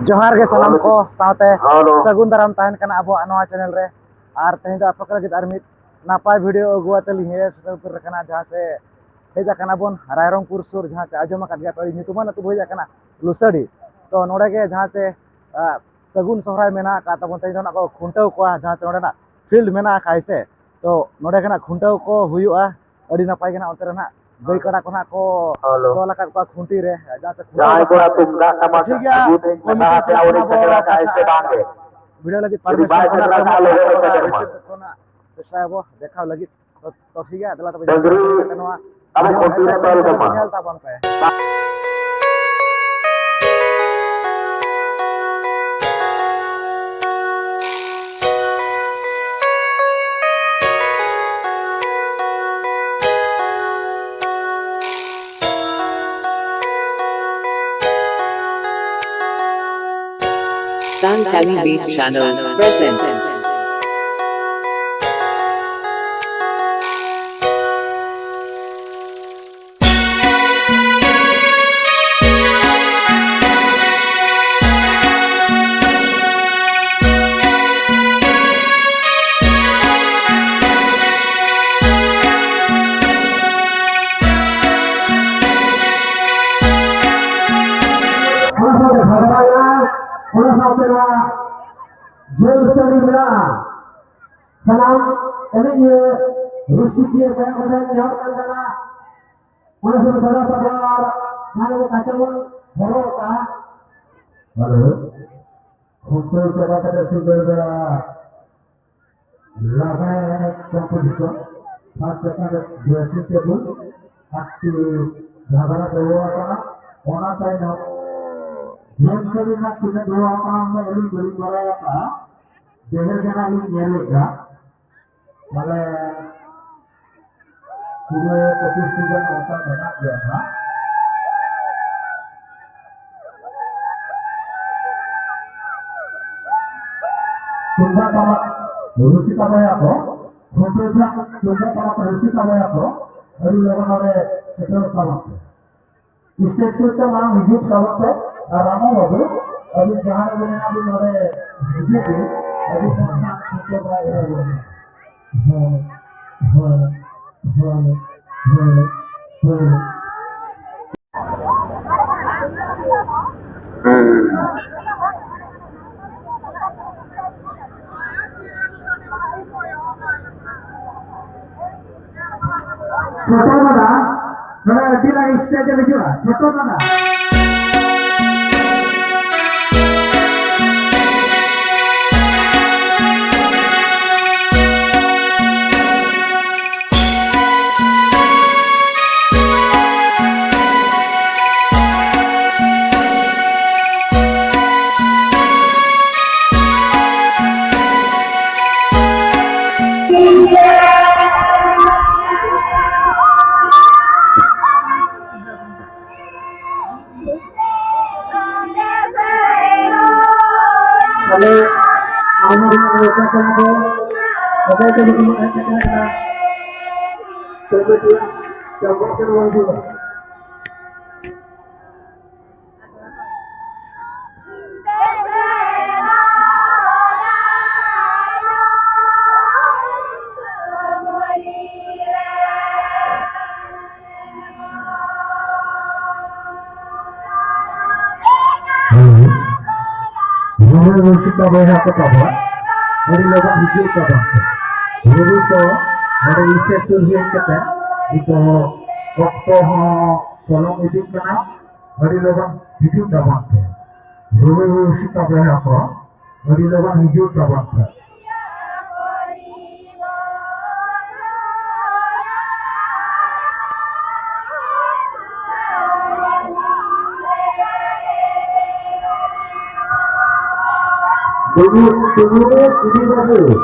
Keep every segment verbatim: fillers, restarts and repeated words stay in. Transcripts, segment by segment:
ᱡᱚᱦᱟᱨ ᱜᱮ ᱥᱟᱱᱟᱢ ᱠᱚ ᱥᱟᱶᱛᱮ ᱥᱟᱹᱜᱩᱱ ᱫᱟᱨᱟᱢ ᱛᱟᱦᱮᱱ ᱠᱟᱱᱟ ᱟᱵᱚᱣᱟᱜ ᱱᱚᱣᱟ ᱪᱮᱱᱮᱞ ᱨᱮ᱾ ᱟᱨ ᱛᱮᱦᱮᱧ ᱫᱚ ᱟᱯᱮ ᱠᱚ ᱞᱟᱹᱜᱤᱫ ᱟᱨ ᱢᱤᱫ ᱱᱟᱯᱟᱭ ᱵᱷᱤᱰᱤᱭᱳ ᱟᱹᱜᱩ ᱟᱛᱮ ᱞᱤᱧ ᱦᱮᱡ ᱥᱮᱴᱮᱨ ᱩᱛᱟᱹᱨ ᱟᱠᱟᱱᱟ, ᱡᱟᱦᱟᱸ ᱪᱮ ᱦᱮᱡ ᱟᱠᱟᱱᱟ ᱵᱚᱱ ᱨᱟᱭᱨᱚᱝᱯᱩᱨ ᱥᱩᱨ, ᱡᱟᱦᱟᱸ ᱪᱮ ᱟᱸᱡᱚᱢ ᱟᱠᱟᱫ ᱜᱮᱭᱟ ᱯᱮ, ᱟᱹᱰᱤ ᱧᱩᱛᱩᱢᱟᱱ ᱟᱹᱛᱩ ᱵᱚᱱ ᱦᱮᱡ ᱟᱠᱟᱱᱟ ᱞᱩᱥᱟᱹᱰᱤ᱾ ᱛᱚ ᱱᱚᱰᱮ ᱜᱮ ᱡᱟᱦᱟᱸ ᱪᱮ, ᱟ, ᱥᱟᱹᱜᱩᱱ ᱥᱚᱦᱨᱟᱭ ᱢᱮᱱᱟᱜ ᱟᱠᱟᱫ ᱛᱟᱵᱚᱱ, ᱛᱮᱦᱮᱧ ᱫᱚ ᱱᱟᱜ ᱠᱚ ᱠᱷᱩᱱᱴᱟᱹᱣ ᱠᱚᱣᱟ, ᱡᱟᱦᱟᱸ ᱪᱮ ᱱᱚᱰᱮᱱᱟᱜ ᱯᱷᱤᱞᱰ ᱢᱮᱱᱟᱜ ᱟᱠᱟᱫ ᱥᱮ᱾ ᱛᱚ ᱱᱚᱰᱮ ᱜᱮ ᱱᱟᱜ ᱠᱷᱩᱱᱴᱟᱹᱣ ᱠᱚ ᱦᱩᱭᱩᱜᱼᱟ᱾ ᱟᱹᱰᱤ ᱱᱟᱯᱟᱭ ᱜᱮ ᱱᱟᱜ ᱚᱱᱛᱮ ᱨᱮ ᱱᱟᱜ ᱜᱟᱹᱭ ᱠᱟᱰᱟ ᱠᱚ ᱱᱟᱜ ᱠᱚ ᱦᱮᱞᱳ᱾ ᱛᱚᱞ ᱟᱠᱟᱫ ᱠᱚᱣᱟ ᱠᱷᱩᱱᱴᱤ ᱨᱮ, ᱡᱟᱦᱟᱸ ᱪᱮ ᱠᱷᱩᱱᱴᱟᱹᱣ ᱡᱟᱦᱟᱸᱭ ᱠᱚᱣᱟ ᱠᱚ᱾ ᱛᱩᱢᱫᱟᱜ ᱴᱟᱢᱟᱠ ᱴᱷᱤᱠ ᱜᱮᱭᱟ, ᱟᱹᱜᱩ ᱛᱮ ᱠᱚᱢᱤᱴᱤ ᱢᱮᱱᱟᱜ ᱥᱮᱫ ᱟᱯᱮᱭᱟ, ᱠᱷᱚᱱᱟᱜ ᱩᱱᱤ ᱵᱚ ᱥᱮᱴᱮᱨ ᱟᱠᱟᱱ ᱠᱟᱛᱷᱟ ᱥᱮ ᱵᱟᱝ ᱜᱮ? ᱵᱷᱤᱰᱤᱭᱳ ᱞᱟᱹᱜᱤᱫ ᱡᱩᱫᱤ ᱯᱟᱨᱢᱤᱥᱚᱱ ᱵᱟᱭ ᱠᱚ ᱥᱮᱴᱮᱨ ᱱᱟᱜ ᱠᱚ ᱟᱠᱟᱱ, ᱮᱢᱚᱜ ᱟᱞᱮ ᱠᱟᱱᱟ, ᱦᱚᱸ ᱛᱚ ᱥᱮᱴᱮᱨ ᱵᱷᱤᱛᱤᱨ ᱢᱟ᱾ ᱥᱮᱫ ᱠᱷᱚᱱᱟᱜ ᱪᱮᱥᱴᱟᱭᱟᱵᱚ ᱫᱮᱠᱷᱟᱣ ᱞᱟᱹᱜᱤᱫ᱾ ᱛᱚ, ᱛᱚ ᱴᱷᱤᱠ ᱜᱮᱭᱟ, ᱫᱮᱞᱟ ᱛᱚᱵᱮ ᱰᱟᱹᱝᱨᱤ ᱡᱟᱦᱟᱸ ᱱᱚᱣᱟ ᱟᱵᱚ ᱵᱷᱤᱰᱤᱭᱳ ᱠᱷᱩᱱᱴᱤ ᱨᱮ ᱛᱚᱞ ᱠᱟᱢᱟ᱾ ᱧᱮᱞ ᱛᱟᱵᱚᱱ ᱯᱮ᱾ Santali Beat Channel present. ᱚᱱᱟ ᱥᱟᱶᱛᱮ ᱜᱷᱟᱜᱽᱨᱟ ᱢᱮᱱᱟᱜᱼᱟ, ᱚᱱᱟ ᱥᱟᱶᱛᱮ ᱱᱚᱣᱟ ᱡᱷᱟᱹᱞ ᱥᱟᱹᱲᱤ ᱢᱮᱱᱟᱜᱼᱟ᱾ ᱥᱟᱱᱟᱢ ᱮᱱᱮᱡ ᱨᱩᱥᱤᱠᱤᱭᱟᱹ ᱠᱚᱭᱟᱜ ᱠᱟᱛᱮ ᱧᱟᱢ ᱠᱟᱱ ᱛᱟᱦᱮᱱᱟ᱾ ᱚᱱᱟ ᱥᱟᱶᱛᱮ ᱥᱟᱡᱟᱣ ᱥᱟᱯᱲᱟᱣ ᱟᱨ ᱡᱟᱦᱟᱸᱭ ᱠᱚ ᱠᱟᱪᱟ ᱵᱚᱱ ᱦᱚᱨᱚᱜ ᱠᱟᱜᱼᱟ᱾ ᱦᱮᱞᱳ᱾ ᱠᱷᱩᱱᱴᱟᱹᱣ ᱪᱟᱵᱟ ᱠᱟᱛᱮ ᱥᱤᱸᱜᱟᱹᱲ ᱵᱮᱲᱟ ᱞᱟᱜᱽᱬᱮ ᱮᱱᱮᱡ competition, first second dressing table, ᱟᱨᱴᱤ ᱜᱷᱟᱜᱽᱨᱟ ᱫᱚᱦᱚ ᱟᱠᱟᱱᱟ᱾ ᱚᱱᱟ ᱛᱟᱭᱱᱚᱢ ᱜᱮᱢ ᱥᱟᱹᱨᱤ ᱨᱮᱱᱟᱜ ᱛᱤᱱᱟᱹᱜ ᱫᱚᱦᱚ ᱟᱠᱟᱱᱟ, ᱚᱱᱟ ᱟᱹᱞᱤᱧ ᱵᱟᱹᱞᱤᱧ ᱵᱟᱲᱟᱭ ᱟᱠᱟᱫᱼᱟ, ᱰᱷᱮᱨ ᱜᱮ ᱱᱟᱜ ᱞᱤᱧ ᱧᱮᱞ ᱮᱫᱟ᱾ ᱛᱟᱦᱞᱮ ᱠᱩᱲᱤ ᱯᱚᱸᱪᱤᱥ ᱴᱤ ᱜᱟᱱ ᱚᱱᱠᱟ ᱢᱮᱱᱟᱜ ᱜᱮᱭᱟ ᱱᱟᱜ᱾ ᱛᱩᱢᱫᱟᱜ ᱴᱟᱢᱟᱠ ᱨᱩᱥᱤᱠᱟ ᱵᱚᱭᱦᱟ ᱠᱚ, ᱠᱷᱩᱱᱴᱟᱹᱣ ᱨᱮᱱᱟᱜ ᱛᱩᱢᱫᱟᱜ ᱴᱟᱢᱟᱠ ᱨᱩᱥᱤᱠᱟ ᱵᱚᱭᱦᱟ ᱠᱚ, ᱟᱹᱰᱤ ᱞᱚᱜᱚᱱ ᱱᱚᱰᱮ ᱥᱮᱴᱮᱨᱚᱜ ᱛᱟᱵᱚᱱ ᱯᱮ᱾ ᱥᱴᱮᱡ ᱥᱩᱨ ᱛᱮ ᱢᱟᱲᱟᱝ ᱦᱤᱡᱩᱜ ᱛᱟᱵᱚᱱ ᱯᱮ ᱟᱨ ᱨᱟᱢᱚ ᱵᱟᱹᱵᱩ ᱟᱹᱵᱤᱱ ᱡᱟᱦᱟᱸ ᱨᱮ ᱢᱮᱱᱟᱜ ᱵᱤᱱ ᱱᱚᱰᱮ ᱦᱤᱡᱩᱜ ᱵᱤᱱ, ᱟᱹᱰᱤ ᱥᱟᱱᱛᱟᱲ ᱥᱟᱶᱛᱟ ᱵᱟᱭ ᱮᱦᱚᱵ ᱞᱮᱱᱟ᱾ ᱦᱳᱭ, ᱦᱳᱭ, ᱦᱳᱭ, ᱦᱳᱭ, ᱦᱳᱭ᱾ ᱪᱷᱳᱴᱳ ᱫᱟᱫᱟ, ᱱᱚᱰᱮ ᱟᱹᱰᱤ ᱞᱟᱜᱮ stage ᱮᱢ ᱦᱤᱡᱩᱜᱼᱟ, ᱪᱷᱳᱴᱳ ᱫᱟᱫᱟ᱾ ᱛᱟᱦᱞᱮ ᱟᱭᱢᱟ ᱫᱤᱱ ᱯᱚᱨᱮ ᱚᱠᱟ ᱠᱷᱚᱱ ᱫᱚ ᱚᱠᱚᱭ ᱠᱚ ᱱᱩᱠᱩ ᱦᱮᱡ ᱟᱠᱟᱱᱟ? ᱪᱚᱞᱚ ᱴᱷᱤᱠ, ᱪᱚᱞᱚ ᱴᱷᱤᱠ, ᱵᱚᱱ ᱦᱤᱡᱩᱜᱼᱟ᱾ ᱨᱩᱣᱟᱹ ᱨᱩᱥᱤᱠᱟ ᱵᱚᱭᱦᱟ ᱠᱚ ᱛᱟᱵᱚᱱ, ᱟᱹᱰᱤ ᱞᱚᱜᱚᱱ ᱦᱤᱡᱩᱜ ᱛᱟᱵᱚᱱ ᱯᱮ᱾ ᱨᱩᱨᱩ ᱠᱚ ᱱᱚᱰᱮ ᱤᱥᱮ ᱥᱩᱨ ᱦᱩᱭ ᱠᱟᱛᱮ ᱱᱤᱛᱚᱜ ᱚᱠᱛᱚ ᱦᱚᱸ ᱯᱚᱞᱚᱢ ᱤᱫᱤᱜ ᱠᱟᱱᱟ, ᱟᱹᱰᱤ ᱞᱚᱜᱚᱱ ᱦᱤᱡᱩᱜ ᱛᱟᱵᱚᱱ ᱯᱮ᱾ ᱨᱩᱨᱩ ᱨᱩᱥᱤᱠᱟ ᱵᱚᱭᱦᱟ ᱠᱚ, ᱟᱹᱰᱤ ᱞᱚᱜᱚᱱ ᱦᱤᱡᱩᱜ ᱛᱟᱵᱚᱱ ᱯᱮ᱾ ᱴᱩᱰᱩ, ᱴᱩᱰᱩ, ᱴᱩᱰᱩ ᱵᱟᱹᱵᱩ,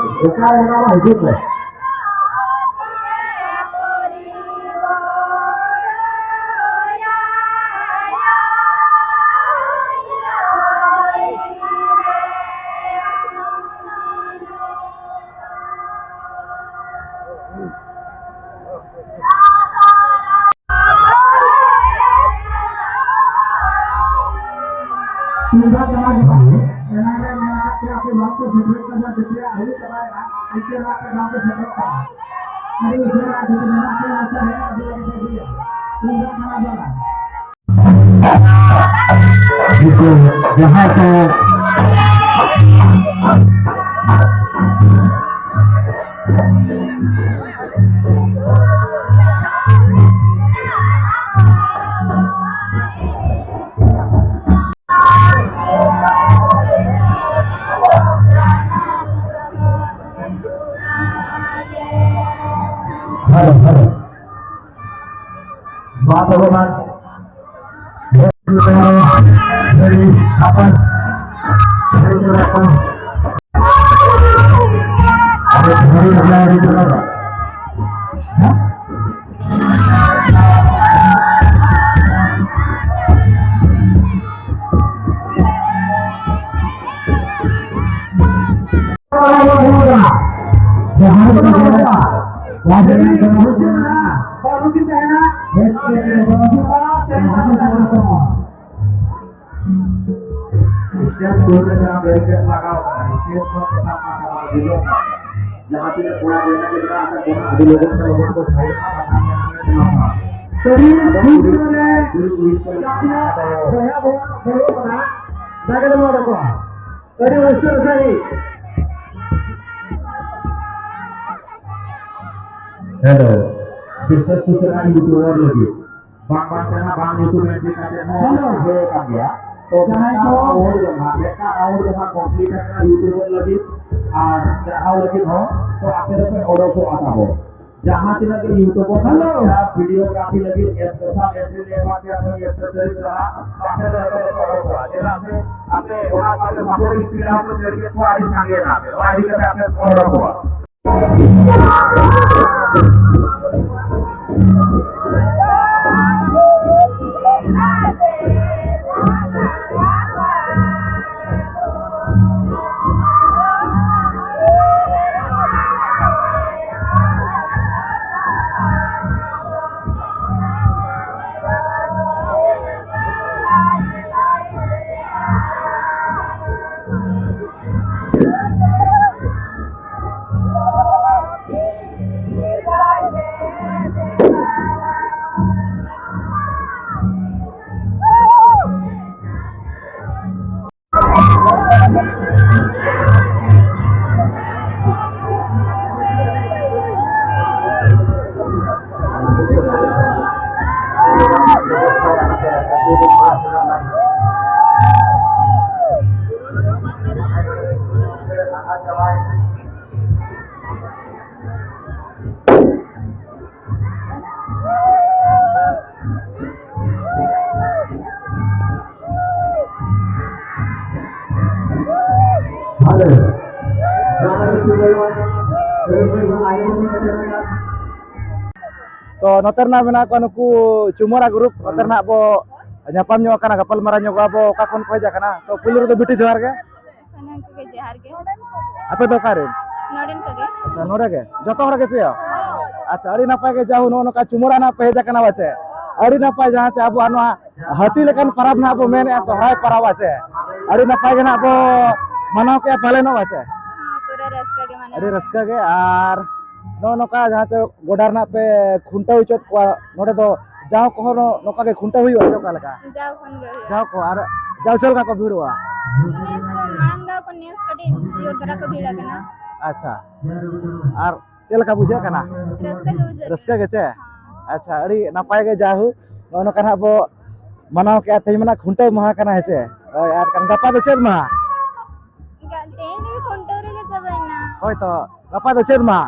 ᱚᱠᱟᱨᱮ ᱢᱮᱱᱟᱢᱟ? ᱦᱤᱡᱩᱜ ᱢᱮ᱾ ᱛᱩᱢᱫᱟᱜ ᱴᱟᱢᱟᱠ ᱜᱟᱶᱛᱟ ᱥᱮᱴᱮᱨᱚᱜ ᱠᱟᱱᱟ, ᱡᱚᱛᱚᱣᱟᱜ ᱦᱩᱭᱩᱜ ᱪᱟᱵᱟᱭᱮᱱᱟ, ᱮᱱᱛᱮ ᱨᱮᱦᱚᱸ ᱟᱯᱮ ᱜᱟᱶᱛᱟ ᱥᱮᱴᱮᱨᱚᱜ ᱠᱟᱱᱟ᱾ ᱟᱹᱰᱤ ᱩᱥᱟᱹᱨᱟ ᱡᱩᱫᱤ ᱢᱮᱱᱟᱜ ᱯᱮᱭᱟ, ᱱᱚᱛᱮ ᱦᱮᱡ ᱟᱹᱜᱩ ᱞᱟᱹᱜᱤᱫ ᱯᱮ ᱟᱹᱜᱩᱭᱟ᱾ ᱛᱩᱢᱫᱟᱜ ᱴᱟᱢᱟᱠ ᱵᱟᱞᱟ᱾ ᱡᱟᱦᱟᱸᱭ ᱠᱚ ᱦᱮᱞᱳ, ᱦᱮᱞᱳ᱾ ᱢᱟ ᱛᱚᱵᱮ ᱢᱟ᱾ ᱥᱴᱮᱡᱽ ᱥᱩᱨ ᱨᱮ ᱡᱟᱦᱟᱸ ᱵᱮᱨᱤᱠᱮᱰ ᱞᱟᱜᱟᱣ ᱠᱟᱱᱟ, ᱥᱴᱮᱡᱽ ᱠᱷᱚᱱ ᱪᱮᱛᱟᱱ ᱯᱟᱦᱴᱟ ᱵᱟᱝ ᱵᱩᱡᱷᱟᱹᱜ ᱠᱟᱱᱟ᱾ ᱡᱟᱦᱟᱸ ᱛᱤᱱᱟᱹᱜ ᱠᱚᱲᱟ ᱠᱚ ᱢᱮᱱᱟᱜ ᱠᱚ ᱢᱮᱱᱟᱜ ᱟᱠᱟᱫ ᱠᱚᱣᱟ, ᱟᱹᱰᱤ ᱞᱚᱜᱚᱱ ᱛᱮ ᱞᱚᱜᱚᱱ ᱠᱚ ᱥᱟᱭᱤᱰ ᱠᱟᱜᱼᱟ, ᱵᱟᱠᱷᱟᱱ ᱧᱮᱞ ᱢᱮ ᱱᱚᱣᱟ ᱠᱟᱹᱨᱤ ᱫᱩᱨ ᱨᱮ ᱡᱟᱦᱟᱸ ᱛᱤᱱᱟᱹᱜ ᱵᱚᱭᱦᱟ ᱵᱚᱱ ᱵᱚᱞᱚ ᱠᱟᱱᱟ, ᱫᱟᱜ ᱞᱮ ᱮᱢᱟ ᱠᱚᱣᱟ᱾ ᱟᱹᱰᱤ ᱩᱥᱟᱹᱨᱟ ᱥᱟᱺᱦᱤᱡ᱾ ᱦᱮᱞᱳ, ᱵᱤᱥᱮᱥ ᱥᱩᱪᱚᱱᱟ ᱤᱭᱩᱴᱩᱵᱟᱨ ᱞᱟᱹᱜᱤᱫ᱾ ᱵᱟᱝ, ᱵᱟᱝ ᱛᱟᱦᱮᱱᱟ, ᱵᱟᱝ ᱧᱩᱛᱩᱢ ᱮᱢ ᱤᱫᱤ ᱠᱟᱛᱮ ᱦᱚᱸ ᱦᱮᱞᱳ᱾ ᱦᱩᱭ ᱟᱠᱟᱱ ᱜᱮᱭᱟ᱾ ᱛᱚ, ᱡᱟᱦᱟᱸᱭ ᱢᱤᱫᱴᱟᱝ ᱠᱚ ᱨᱟᱣᱩᱱᱰ ᱫᱚ ᱦᱟᱸᱜ, ᱢᱤᱫᱴᱟᱝ ᱨᱟᱣᱩᱱᱰ ᱫᱚ ᱦᱟᱸᱜ ᱠᱚᱢᱯᱞᱤᱴ ᱟᱠᱟᱱᱟ ᱤᱭᱩᱴᱩᱵᱟᱨ ᱞᱟᱹᱜᱤᱫ ᱟᱨ ᱪᱟᱨᱦᱟᱣ ᱞᱟᱹᱜᱤᱫ ᱦᱚᱸ, ᱛᱚ, ᱟᱯᱮ ᱫᱚᱯᱮ ᱚᱰᱚᱠᱚᱜᱼᱟ ᱛᱟᱵᱚ᱾ ᱡᱟᱦᱟᱸ ᱛᱤᱱᱟᱹᱜ ᱜᱮ ᱤᱭᱩᱴᱩᱵᱟᱨ ᱦᱮᱞᱳ᱾ ᱵᱷᱤᱰᱤᱭᱳᱜᱨᱟᱯᱷᱤ ᱞᱟᱹᱜᱤᱫ ᱥᱯᱮᱥᱟᱞ ᱮᱱᱴᱨᱤ ᱞᱮ ᱮᱢᱟ ᱯᱮᱭᱟ, ᱮᱠᱥᱮᱥᱚᱨᱤᱡᱽ ᱥᱟᱞᱟᱜ, ᱟᱯᱮ ᱫᱚ ᱚᱰᱚᱠᱚᱜᱼᱟ᱾ ᱪᱮᱫᱟᱜ ᱥᱮ ᱟᱯᱮ ᱚᱱᱟ ᱥᱟᱶᱛᱮ ᱥᱟᱯᱳᱨᱴ ᱯᱮᱲᱟ ᱦᱚᱸ ᱞᱟᱹᱜᱤᱫ ᱠᱚ ᱟᱹᱰᱤ ᱥᱟᱸᱜᱮ ᱮᱱᱟ ᱯᱮ᱾ ᱚᱱᱟ ᱤᱫᱤ ᱠᱟᱛᱮ ᱟᱯᱮ ᱚᱰᱚᱠᱚᱜᱼᱟ᱾ ᱛᱚ, ᱱᱚᱛᱮ ᱨᱮᱱᱟᱜ ᱢᱮᱱᱟᱜ ᱠᱚᱣᱟ ᱱᱩᱠᱩ ᱪᱩᱢᱟᱹᱲᱟ ᱜᱨᱩᱯ, ᱱᱚᱛᱮ ᱨᱮᱱᱟᱜ ᱵᱚ ᱧᱟᱯᱟᱢ ᱧᱚᱜ ᱟᱠᱟᱱᱟ, ᱜᱟᱯᱟᱞ ᱢᱟᱨᱟᱣ ᱧᱚᱜᱚᱜᱼᱟ ᱵᱚ᱾ ᱚᱠᱟ ᱠᱷᱚᱱ ᱠᱚ ᱦᱮᱡ ᱟᱠᱟᱱᱟ? ᱛᱚ, ᱯᱩᱭᱞᱩ ᱨᱮᱫᱚ ᱵᱤᱴᱤ, ᱡᱚᱦᱟᱨ ᱜᱮ᱾ ᱥᱟᱱᱟᱢ ᱠᱚᱜᱮ ᱡᱚᱦᱟᱨ ᱜᱮ᱾ ᱟᱯᱮ ᱫᱚ ᱚᱠᱟ ᱨᱮᱱ? ᱱᱚᱰᱮᱱ ᱠᱚᱜᱮ᱾ ᱟᱪᱪᱷᱟ, ᱱᱚᱰᱮ ᱜᱮ? ᱡᱚᱛᱚ ᱦᱚᱲ ᱜᱮ ᱪᱮ? ᱟᱪᱪᱷᱟ, ᱟᱹᱰᱤ ᱱᱟᱯᱟᱭ ᱜᱮ, ᱡᱟᱦᱳ, ᱱᱚᱜᱼᱚ ᱱᱚᱝᱠᱟ ᱪᱩᱢᱟᱹᱲᱟ ᱱᱟᱜ ᱯᱮ ᱦᱮᱡ ᱟᱠᱟᱱᱟ ᱵᱟᱪᱮ? ᱟᱹᱰᱤ ᱱᱟᱯᱟᱭ, ᱡᱟᱦᱟᱸ ᱪᱮ ᱟᱵᱚᱣᱟᱜ ᱱᱚᱣᱟ ᱦᱟᱹᱛᱤ ᱞᱮᱠᱟᱱ ᱯᱟᱨᱟᱵᱽ ᱱᱟᱜ ᱵᱚ ᱢᱮᱱᱮᱫᱼᱟ, ᱥᱚᱦᱨᱟᱭ ᱯᱟᱨᱟᱵᱽ ᱵᱟᱪᱮ? ᱟᱹᱰᱤ ᱱᱟᱯᱟᱭ ᱜᱮ ᱱᱟᱜ ᱵᱚ ᱢᱟᱱᱟᱣ ᱠᱮᱜᱼᱟ ᱯᱟᱞᱮᱱᱚᱜ ᱵᱟᱪᱮ? ᱦᱚᱸ, ᱯᱩᱨᱟᱹ ᱨᱟᱹᱥᱠᱟᱹ ᱜᱮ ᱢᱟᱱᱟᱣ ᱟᱹᱰᱤ ᱠᱟᱱᱟ᱾ ᱨᱟᱹᱥᱠᱟᱹ ᱜᱮ᱾ ᱟᱨ ᱱᱚᱜᱼᱚ ᱱᱚᱝᱠᱟ ᱡᱟᱦᱟᱸ ᱪᱮ ᱜᱚᱰᱟ ᱨᱮᱱᱟᱜ ᱯᱮ ᱠᱷᱩᱱᱴᱟᱹᱣ ᱦᱚᱪᱚᱭᱮᱫ ᱠᱚᱣᱟ, ᱱᱚᱰᱮ ᱫᱚ ᱡᱟᱣ ᱠᱚᱦᱚᱸ ᱱᱚ-, ᱱᱚᱝᱠᱟ ᱜᱮ ᱠᱷᱩᱱᱴᱟᱹᱣ ᱦᱩᱭᱩᱜᱼᱟ ᱥᱮ ᱚᱠᱟ ᱞᱮᱠᱟ? ᱡᱟᱣ ᱠᱷᱚᱱ ᱜᱮ ᱦᱩᱭᱩᱜᱼᱟ᱾ ᱡᱟᱣ ᱠᱚ, ᱟᱨ ᱡᱟᱣ ᱪᱮᱫ ᱞᱮᱠᱟ ᱠᱚ ᱵᱷᱤᱲᱚᱜᱼᱟ? ᱱᱮᱥ ᱢᱟᱲᱟᱝ ᱫᱷᱟᱣ ᱠᱷᱚᱱ ᱱᱮᱥ ᱠᱟᱹᱴᱤᱡ ᱡᱳᱨ ᱫᱷᱟᱨᱟ ᱠᱚ ᱵᱷᱤᱲ ᱟᱠᱟᱱᱟ᱾ ᱟᱪᱪᱷᱟ, ᱟᱨ ᱪᱮᱫ ᱞᱮᱠᱟ ᱵᱩᱡᱷᱟᱹᱜ ᱠᱟᱱᱟ? ᱨᱟᱹᱥᱠᱟᱹ ᱜᱮ ᱵᱩᱡᱷᱟᱹᱜ ᱨᱟᱹᱥᱠᱟᱹ ᱠᱟᱱᱟ᱾ ᱜᱮ ᱪᱮ? ᱦᱚᱸ᱾ ᱟᱪᱪᱷᱟ, ᱟᱹᱰᱤ ᱱᱟᱯᱟᱭ ᱜᱮ, ᱡᱟᱭᱦᱳᱠ ᱱᱚᱜᱼᱚ ᱱᱚᱝᱠᱟ ᱱᱟᱜ ᱵᱚ ᱢᱟᱱᱟᱣ ᱠᱮᱜᱼᱟ, ᱛᱮᱦᱮᱧ ᱢᱟ ᱱᱟᱜ ᱠᱷᱩᱱᱴᱟᱹᱣ ᱢᱟᱦᱟ ᱠᱟᱱᱟ, ᱦᱮᱸ ᱪᱮ? ᱦᱳᱭ, ᱟᱨ ᱠᱷᱟᱱ ᱜᱟᱯᱟ ᱫᱚ ᱪᱮᱫ ᱢᱟᱦᱟ? ᱜᱟ-, ᱛᱮᱦᱮᱧ ᱨᱮᱜᱮ ᱠᱷᱩᱱᱴᱟᱹᱣ ᱨᱮᱜᱮ ᱪᱟᱵᱟᱭᱮᱱᱟ᱾ ᱦᱳᱭ ᱛᱚ, ᱜᱟᱯᱟ ᱫᱚ ᱪᱮᱫ ᱢᱟᱦᱟ?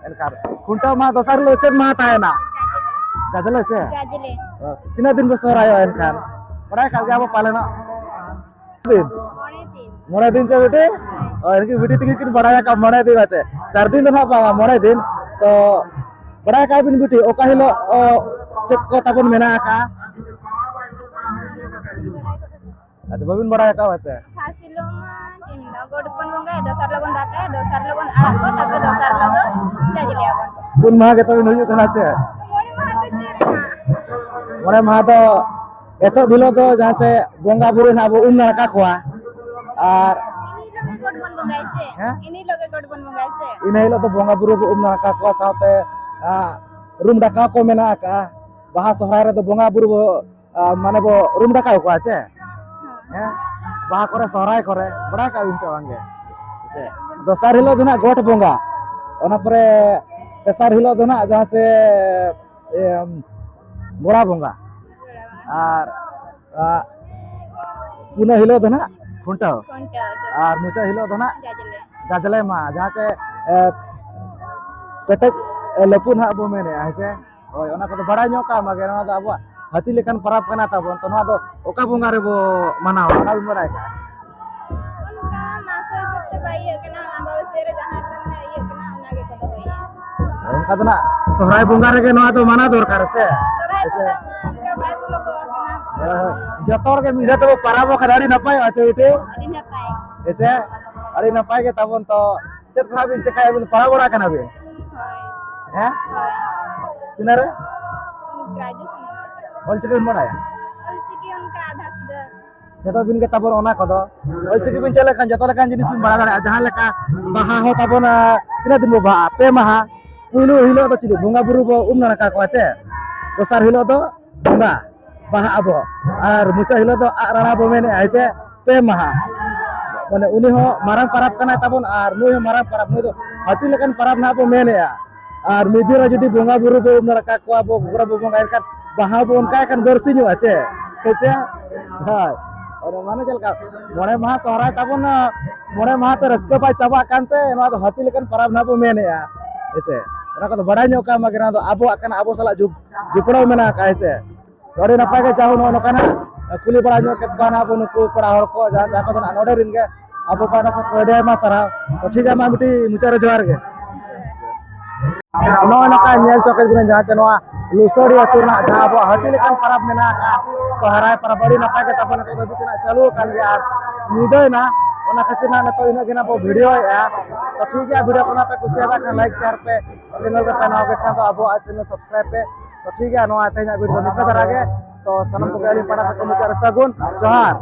ᱮᱱᱠᱷᱟᱱ ᱠᱷᱩᱱᱴᱟᱹᱣ ᱢᱟᱦᱟ ᱫᱚᱥᱟᱨ ᱦᱤᱞᱳᱜ ᱪᱮᱫ ᱢᱟᱦᱟ ᱛᱟᱦᱮᱱᱟ? ᱡᱟᱡᱞᱮ᱾ ᱡᱟᱡᱞᱮ ᱪᱮ? ᱡᱟᱡᱞᱮ᱾ ᱚ, ᱛᱤᱱᱟᱹᱜ ᱫᱤᱱ ᱵᱚ ᱥᱚᱦᱨᱟᱭᱚᱜᱼᱟ ᱮᱱᱠᱷᱟᱱ? ᱵᱟᱲᱟᱭ ᱠᱟᱜ ᱜᱮᱭᱟ ᱵᱚ ᱯᱟᱞᱮᱱᱚᱜ? ᱫᱤᱱ? ᱢᱚᱬᱮ ᱫᱤᱱ᱾ ᱢᱚᱬᱮ ᱫᱤᱱ ᱪᱮ ᱵᱤᱴᱤ? ᱦᱳᱭ᱾ ᱚ, ᱮᱱᱠᱷᱟᱱ ᱵᱤᱴᱤ ᱛᱟᱹᱠᱤᱱ ᱠᱤᱱ ᱵᱟᱲᱟᱭ ᱟᱠᱟᱫ ᱢᱚᱬᱮ ᱫᱤᱱ ᱟᱪᱮ? ᱪᱟᱨ ᱫᱤᱱ ᱫᱚ ᱱᱟᱦᱟᱜ ᱵᱟᱝᱟ, ᱢᱚᱬᱮ ᱫᱤᱱ᱾ ᱛᱚ, ᱵᱟᱲᱟᱭ ᱠᱟᱜ ᱵᱤᱱ ᱵᱤᱴᱤ, ᱚᱠᱟ ᱦᱤᱞᱳᱜ, ᱚ, ᱪᱮᱫ ᱠᱚ ᱛᱟᱵᱚᱱ ᱢᱮᱱᱟᱜ ᱟᱠᱟᱜᱼᱟ? ᱟᱪᱪᱷᱟ, ᱵᱟᱹᱵᱤᱱ ᱵᱟᱲᱟᱭ ᱟᱠᱟᱫᱼᱟ ᱪᱮ? ᱯᱷᱟᱥ ᱦᱤᱞᱳᱜ ᱢᱟ ᱪᱮᱫ ᱤᱧ ᱢᱮᱱᱟ, ᱜᱚᱴ ᱵᱚᱱ ᱵᱚᱸᱜᱟᱭᱟ, ᱫᱚᱥᱟᱨ ᱦᱤᱞᱳᱜ ᱵᱚᱱ ᱫᱟᱠᱟᱭᱟ, ᱫᱚᱥᱟᱨ ᱦᱤᱞᱳᱜ ᱵᱚᱱ ᱟᱲᱟᱜ ᱠᱚᱣᱟ, ᱛᱟᱨᱯᱚᱨᱮ ᱫᱚᱥᱟᱨ ᱦᱤᱞᱳᱜ ᱫᱚ ᱡᱟᱡᱽᱞᱮᱭᱟᱵᱚᱱ᱾ ᱯᱩᱱ ᱢᱟᱦᱟ ᱜᱮ ᱛᱟᱵᱤᱱ ᱦᱩᱭᱩᱜ ᱠᱟᱱᱟ ᱪᱮ? ᱢᱚᱬᱮ ᱢᱟᱦᱟ ᱫᱚ ᱪᱮᱫ ᱨᱮᱱᱟᱜ? ᱢᱚᱬᱮ ᱢᱟᱦᱟ ᱫᱚ ᱮᱛᱚᱦᱚᱵ ᱦᱤᱞᱳᱜ ᱫᱚ ᱡᱟᱦᱟᱸ ᱪᱮ ᱵᱚᱸᱜᱟ ᱵᱩᱨᱩ ᱱᱟᱦᱟᱜ ᱵᱚ ᱩᱢ ᱱᱟᱲᱠᱟ ᱠᱚᱣᱟ, ᱟᱨ ᱮᱱ ᱦᱤᱞᱳᱜ ᱜᱮ ᱜᱚᱴ ᱵᱚᱱ ᱵᱚᱸᱜᱟᱭᱟ ᱥᱮ? ᱦᱮᱸ? ᱮᱱ ᱦᱤᱞᱳᱜ ᱜᱮ ᱜᱚᱴ ᱵᱚᱱ ᱵᱚᱸᱜᱟᱭᱟ ᱥᱮ? ᱤᱱᱟᱹ ᱦᱤᱞᱳᱜ ᱫᱚ ᱵᱚᱸᱜᱟ ᱵᱩᱨᱩ ᱵᱚ ᱩᱢ ᱱᱟᱲᱠᱟ ᱠᱚᱣᱟ, ᱥᱟᱶᱛᱮ, ᱟ, ᱨᱩᱢ ᱰᱟᱠᱟᱣ ᱠᱚ ᱢᱮᱱᱟᱜ ᱟᱠᱟᱜᱼᱟ᱾ ᱵᱟᱦᱟ ᱥᱚᱦᱨᱟᱭ ᱨᱮᱫᱚ ᱵᱚᱸᱜᱟ ᱵᱩᱨᱩ ᱵᱚ, ᱟ, ᱢᱟᱱᱮ ᱵᱚ ᱨᱩᱢ ᱰᱟᱠᱟᱣ ᱠᱚᱣᱟ ᱪᱮ? ᱦᱮᱸ᱾ ᱦᱮᱸ? ᱵᱟᱦᱟ ᱠᱚᱨᱮ, ᱥᱚᱦᱨᱟᱭ ᱠᱚᱨᱮ, ᱵᱟᱲᱟᱭ ᱠᱟᱜ ᱵᱤᱱ ᱪᱮ ᱵᱟᱝ ᱜᱮ? ᱪᱮ? ᱫᱚᱥᱟᱨ ᱦᱤᱞᱳᱜ ᱫᱚ ᱱᱟᱜ ᱜᱚᱴ ᱵᱚᱸᱜᱟ, ᱚᱱᱟ ᱯᱚᱨᱮ ᱛᱮᱥᱟᱨ ᱦᱤᱞᱳᱜ ᱫᱚ ᱱᱟᱜ ᱡᱟᱦᱟᱸ ᱪᱮ, ᱮᱢ, ᱜᱚᱲᱟ ᱵᱚᱸᱜᱟ, ᱟᱨ, ᱟ, ᱯᱩᱱᱟᱹ ᱦᱤᱞᱳᱜ ᱫᱚ ᱱᱟᱜ ᱠᱷᱩᱱᱴᱟᱹᱣ, ᱠᱷᱩᱱᱴᱟᱹᱣ ᱫᱚ᱾ ᱟᱨ ᱢᱩᱪᱟᱹᱫ ᱦᱤᱞᱳᱜ ᱫᱚ ᱱᱟᱜ ᱡᱟᱡᱽᱞᱮ᱾ ᱡᱟᱡᱽᱞᱮ ᱢᱟᱦᱟ, ᱡᱟᱦᱟᱸ ᱪᱮ ᱮ, ᱯᱮᱴᱮᱡ ᱮ, ᱞᱟᱹᱯᱩᱜ ᱱᱟᱦᱟᱜ ᱵᱚ ᱢᱮᱱᱮᱫᱼᱟ, ᱦᱮᱸ ᱥᱮ? ᱦᱳᱭ, ᱚᱱᱟ ᱠᱚᱫᱚ ᱵᱟᱲᱟᱭ ᱧᱚᱜ ᱠᱟᱜ ᱢᱟᱜᱮ, ᱱᱚᱣᱟ ᱫᱚ ᱟᱵᱚᱣᱟᱜ ᱦᱟᱹᱛᱤ ᱞᱮᱠᱟᱱ ᱯᱚᱨᱚᱵᱽ ᱠᱟᱱᱟ ᱛᱟᱵᱚᱱ᱾ ᱛᱚ ᱱᱚᱣᱟ ᱫᱚ ᱚᱠᱟ ᱵᱚᱸᱜᱟ ᱨᱮᱵᱚ ᱢᱟᱱᱟᱣᱟ, ᱚᱱᱟ ᱵᱤᱱ ᱵᱟᱲᱟᱭ ᱠᱟᱜᱼᱟ? ᱚᱱᱠᱟ ᱢᱟᱥ ᱦᱤᱥᱟᱹᱵ ᱛᱮ ᱵᱟᱭ ᱤᱭᱟᱹᱜ ᱠᱟᱱᱟ, ᱟᱢᱵᱟᱵᱟᱹᱥᱭᱟᱹ ᱨᱮ ᱡᱟᱦᱟᱸ ᱨᱮ ᱢᱟᱱᱮ ᱤᱭᱟᱹᱜ ᱠᱟᱱᱟ, ᱚᱱᱟ ᱜᱮᱠᱚ ᱫᱚᱦᱚᱭᱟ᱾ ᱚᱱᱠᱟ ᱫᱚ ᱱᱟᱜ ᱥᱚᱦᱨᱟᱭ ᱵᱚᱸᱜᱟ ᱨᱮᱜᱮ ᱱᱚᱣᱟ ᱫᱚ ᱢᱟᱱᱟᱣ ᱫᱚᱨᱠᱟᱨ ᱥᱮ? ᱥᱚᱦᱨᱟᱭ ᱦᱮᱸ ᱥᱮ? ᱵᱚᱸᱜᱟ ᱢᱟ ᱚᱱᱠᱟ ᱵᱟᱭ ᱵᱚᱞᱚᱜᱚᱜ ᱠᱟᱱᱟ᱾ ᱦᱮᱸ, ᱦᱮᱸ᱾ ᱡᱚᱛᱚ ᱦᱚᱲ ᱜᱮ ᱢᱤᱫ ᱫᱷᱟᱣ ᱛᱮᱵᱚ ᱯᱟᱨᱟᱵᱚᱜ ᱠᱷᱟᱱ ᱟᱹᱰᱤ ᱱᱟᱯᱟᱭᱚᱜᱼᱟ ᱥᱮ ᱵᱤᱴᱤ? ᱟᱹᱰᱤ ᱱᱟᱯᱟᱭ᱾ ᱦᱮᱸ ᱥᱮ? ᱟᱹᱰᱤ ᱱᱟᱯᱟᱭ ᱜᱮ ᱛᱟᱵᱚᱱ ᱛᱚ᱾ ᱪᱮᱫ ᱠᱚ ᱱᱟᱜ ᱵᱤᱱ ᱪᱮᱠᱟᱭᱟ? ᱵᱤᱱ ᱯᱟᱲᱦᱟᱣ ᱵᱟᱲᱟ ᱠᱟᱱᱟ ᱵᱤᱱ? ᱦᱳᱭ᱾ ᱦᱮᱸ? ᱦᱳᱭ᱾ ᱛᱤᱱᱟᱹᱜ ᱨᱮ? ᱜᱨᱮᱡᱩᱭᱮᱥᱚᱱ᱾ ᱚᱞᱪᱤᱠᱤ ᱵᱤᱱ ᱵᱟᱲᱟᱭᱟ? ᱚᱞᱪᱤᱠᱤ ᱚᱱᱠᱟ ᱟᱫᱷᱟ ᱥᱩᱫᱷᱟᱹ᱾ ᱡᱚᱛᱚ ᱵᱤᱱ ᱜᱮ ᱛᱟᱵᱚᱱ ᱚᱱᱟ ᱠᱚᱫᱚ᱾ ᱚᱞᱪᱤᱠᱤ ᱵᱤᱱ ᱪᱮᱫ ᱞᱮᱠᱷᱟᱱ ᱡᱚᱛᱚ ᱞᱮᱠᱟᱱ ᱡᱤᱱᱤᱥ ᱵᱤᱱ ᱵᱟᱲᱟᱭ ᱫᱟᱲᱮᱭᱟᱜᱼᱟ᱾ ᱡᱟᱦᱟᱸ ᱞᱮᱠᱟ ᱵᱟᱦᱟ ᱦᱚᱸ ᱛᱟᱵᱚᱱ, ᱟ, ᱛᱤᱱᱟᱹᱜ ᱫᱤᱱ ᱵᱚ ᱵᱟᱦᱟᱜᱼᱟ? ᱯᱮ ᱢᱟᱦᱟ᱾ ᱯᱩᱭᱞᱩ ᱦᱤᱞᱳᱜ ᱫᱚ ᱪᱤᱞᱤ? ᱵᱚᱸᱜᱟ ᱵᱩᱨᱩ ᱵᱚ ᱩᱢ ᱱᱟᱲᱠᱟ ᱠᱚᱣᱟ ᱪᱮ? ᱫᱚᱥᱟᱨ ᱦᱤᱞᱳᱜ ᱫᱚ ᱵᱚᱸᱜᱟ, ᱵᱟᱦᱟᱜ ᱟᱵᱚ᱾ ᱟᱨ ᱢᱩᱪᱟᱹᱫ ᱦᱤᱞᱳᱜ ᱫᱚ ᱟᱜ ᱨᱟᱲᱟ ᱵᱚ ᱢᱮᱱᱮᱫᱼᱟ, ᱦᱮᱸ ᱪᱮ? ᱯᱮ ᱢᱟᱦᱟ᱾ ᱢᱟᱱᱮ ᱩᱱᱤ ᱦᱚᱸ ᱢᱟᱨᱟᱝ ᱯᱟᱨᱟᱵᱽ ᱠᱟᱱᱟᱭ ᱛᱟᱵᱚᱱ ᱟᱨ ᱱᱩᱭ ᱦᱚᱸ ᱢᱟᱨᱟᱝ ᱯᱟᱨᱟᱵᱽ, ᱱᱩᱭ ᱫᱚ ᱦᱟᱹᱛᱤ ᱞᱮᱠᱟᱱ ᱯᱟᱨᱟᱵᱽ ᱱᱟᱦᱟᱜ ᱵᱚ ᱢᱮᱱᱮᱫᱼᱟ᱾ ᱟᱨ ᱢᱤᱫ ᱫᱤᱱ ᱨᱮ ᱡᱩᱫᱤ ᱵᱚᱸᱜᱟ ᱵᱩᱨᱩ ᱵᱚ ᱩᱢ ᱱᱟᱲᱠᱟ ᱠᱚᱣᱟ, ᱵᱚ ᱜᱚᱲᱚ ᱵᱚ ᱵᱚᱸᱜᱟ, ᱮᱱᱠᱷᱟᱱ ᱵᱟᱦᱟ ᱵᱚ ᱚᱱᱠᱟ ᱮᱱᱠᱷᱟᱱ ᱵᱟᱹᱨᱥᱤᱧᱚᱜᱼᱟ ᱪᱮ? ᱦᱮᱸ ᱪᱮ? ᱦᱳᱭ᱾ ᱚᱱᱟ ᱢᱟᱱᱮ ᱪᱮᱫ ᱞᱮᱠᱟ? ᱢᱚᱬᱮ ᱢᱟᱦᱟ ᱥᱚᱦᱨᱟᱭ ᱛᱟᱵᱚᱱ, ᱢᱚᱬᱮ ᱢᱟᱦᱟ ᱛᱮ ᱨᱟᱹᱥᱠᱟᱹ ᱵᱟᱭ ᱪᱟᱵᱟᱜ ᱠᱟᱱᱛᱮ ᱱᱚᱣᱟ ᱫᱚ ᱦᱟᱹᱛᱤ ᱞᱮᱠᱟᱱ ᱯᱟᱨᱟᱵᱽ ᱱᱟᱦᱟᱜ ᱵᱚ ᱢᱮᱱᱮᱫᱼᱟ᱾ ᱦᱮᱸ ᱪᱮ? ᱚᱱᱟ ᱠᱚᱫᱚ ᱵᱟᱲᱟᱭ ᱧᱚᱜ ᱠᱟᱜ ᱢᱟ, ᱱᱚᱣᱟ ᱫᱚ ᱟᱵᱚᱣᱟᱜ ᱠᱟᱱᱟ, ᱟᱵᱚ ᱥᱟᱞᱟᱜ ᱡᱩᱜᱽ ᱡᱚᱯᱲᱟᱣ ᱢᱮᱱᱟᱜ ᱟᱠᱟᱫ, ᱦᱮᱸ ᱥᱮ? ᱟᱹᱰᱤ ᱱᱟᱯᱟᱭ ᱜᱮ, ᱡᱟᱦᱳ ᱱᱚᱜᱼᱚ ᱱᱚᱝᱠᱟ ᱱᱟᱜ ᱠᱩᱞᱤ ᱵᱟᱲᱟ ᱧᱚᱜ ᱠᱮᱫ ᱠᱚᱣᱟ ᱱᱟᱜ ᱟᱵᱚ ᱱᱩᱠᱩ ᱯᱮᱲᱟ ᱦᱚᱲ ᱠᱚ, ᱡᱟᱦᱟᱸ ᱥᱮ ᱟᱠᱚ ᱫᱚ ᱱᱟᱜ ᱱᱚᱰᱮ ᱨᱮᱱ ᱜᱮ᱾ ᱟᱵᱚ ᱯᱟᱦᱴᱟ ᱥᱮᱫ ᱠᱷᱚᱱ ᱟᱹᱰᱤ ᱟᱭᱢᱟ ᱥᱟᱨᱦᱟᱣ᱾ ᱛᱚ ᱴᱷᱤᱠ ᱜᱮᱭᱟ, ᱢᱟ ᱢᱤᱫᱴᱤᱡ ᱢᱩᱪᱟᱹᱫ ᱨᱮ ᱡᱚᱦᱟᱨ ᱜᱮ᱾ ᱱᱚᱜᱼᱚᱭ ᱱᱚᱝᱠᱟ ᱧᱮᱞ ᱪᱚ ᱠᱮᱫ ᱵᱤᱱ, ᱡᱟᱦᱟᱸ ᱪᱮ ᱱᱚᱣᱟ ᱞᱩᱥᱟᱹᱲᱤ ᱟᱹᱛᱩ ᱨᱮᱱᱟᱜ ᱡᱟᱦᱟᱸ ᱟᱵᱚᱣᱟᱜ ᱦᱟᱹᱛᱤ ᱞᱮᱠᱟᱱ ᱯᱟᱨᱟᱵᱽ ᱢᱮᱱᱟᱜ ᱟᱠᱟᱫ, ᱥᱚᱦᱨᱟᱭ ᱯᱟᱨᱟᱵᱽ, ᱟᱹᱰᱤ ᱱᱟᱯᱟᱭ ᱜᱮ ᱛᱟᱵᱚᱱ ᱱᱤᱛᱚᱜ ᱫᱷᱟᱹᱵᱤᱡ ᱛᱮ ᱱᱟᱜ ᱪᱟᱹᱞᱩ ᱟᱠᱟᱱ ᱜᱮᱭᱟ᱾ ᱟᱨ ᱧᱤᱫᱟᱹᱭᱮᱱᱟ, ᱚᱱᱟ ᱠᱷᱟᱹᱛᱤᱨ ᱱᱟᱜ ᱱᱤᱛᱚᱜ ᱤᱱᱟᱹᱜ ᱜᱮ ᱱᱟᱜ ᱵᱚ ᱵᱷᱤᱰᱤᱭᱳᱭᱮᱫᱼᱟ᱾ ᱛᱚ ᱴᱷᱤᱠ ᱜᱮᱭᱟ, ᱵᱷᱤᱰᱤᱭᱳ ᱠᱚ ᱱᱟᱜ ᱯᱮ ᱠᱩᱥᱤᱭᱟᱫᱟ ᱠᱷᱟᱱ ᱞᱟᱭᱤᱠ, ᱥᱮᱭᱟᱨ ᱯᱮ, ᱪᱮᱱᱮᱞ ᱨᱮ ᱯᱮ ᱱᱟᱣᱟ ᱜᱮ ᱠᱷᱟᱱ ᱫᱚ ᱟᱵᱚᱣᱟᱜ ᱪᱮᱱᱮᱞ ᱥᱟᱵᱥᱠᱨᱟᱭᱤᱵ ᱯᱮ᱾ ᱛᱚ ᱴᱷᱤᱠ ᱜᱮᱭᱟ, ᱱᱚᱣᱟ ᱛᱮᱦᱮᱧᱟᱜ ᱵᱷᱤᱰᱤᱭᱳ ᱫᱚ ᱱᱤᱝᱠᱟᱹ ᱫᱷᱟᱨᱟ ᱜᱮ᱾ ᱛᱚ ᱥᱟᱱᱟᱢ ᱠᱚᱜᱮ ᱟᱹᱞᱤᱧ ᱯᱟᱦᱴᱟ ᱥᱮᱫ ᱠᱷᱚᱱ ᱢᱩᱪᱟᱹᱫ ᱨᱮ ᱥᱟᱹᱜᱩᱱ ᱡᱚᱦᱟᱨ᱾